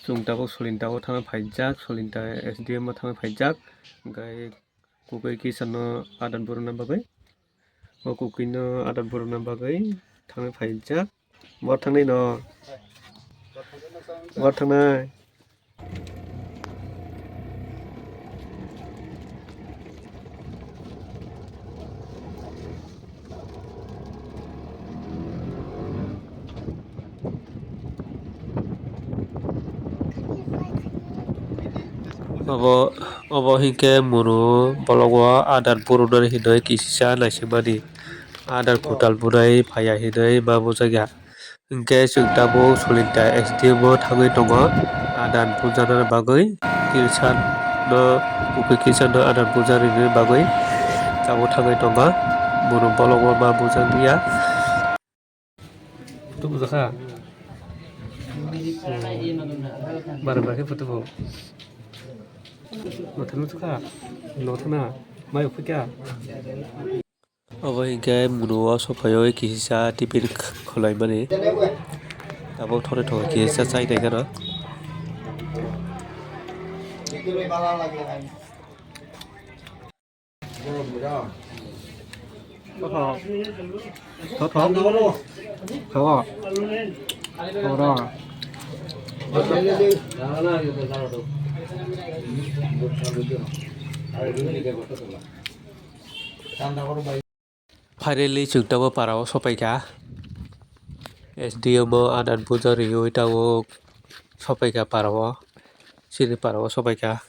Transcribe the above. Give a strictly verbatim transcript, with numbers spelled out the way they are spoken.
Chwng tabuk Solinta o thangwi phaijak, Solinta S D M o thangwi phaijak, hwnkhe Kukui kisa no adan buruna bagwi. O kukui no adan buruna bagwi thangwi phaijak. Bor thangnai no? Bor thangnai? Obo, obo hinkhe munu bolongo adan burunani hinwi kisisa naisikmani. Adan kwtal bunai phaiya hinwi ma bujakya. Hinkhe chwng tabuk Solinta S D M o thangwi tongo. Adan bujanani bagwi kilsa no, kukui kilsa no adan bujanani bagwi tabuk thangwi tongo. Munu bolongo ma bujakya. Photo bujakha? Bara bakhe photo bo. Nothani bujakha? Nothana? Mai uphikha? Obo hinkhe munu o sophaio kisisa tiffin khwlaimani. Tabuk thore thore kisisa chai naikha no. Finally, chwng tabuk para o sopaikha. S D M o adan puja riui tabuk sopaikha para o. Chini para o sopaikha.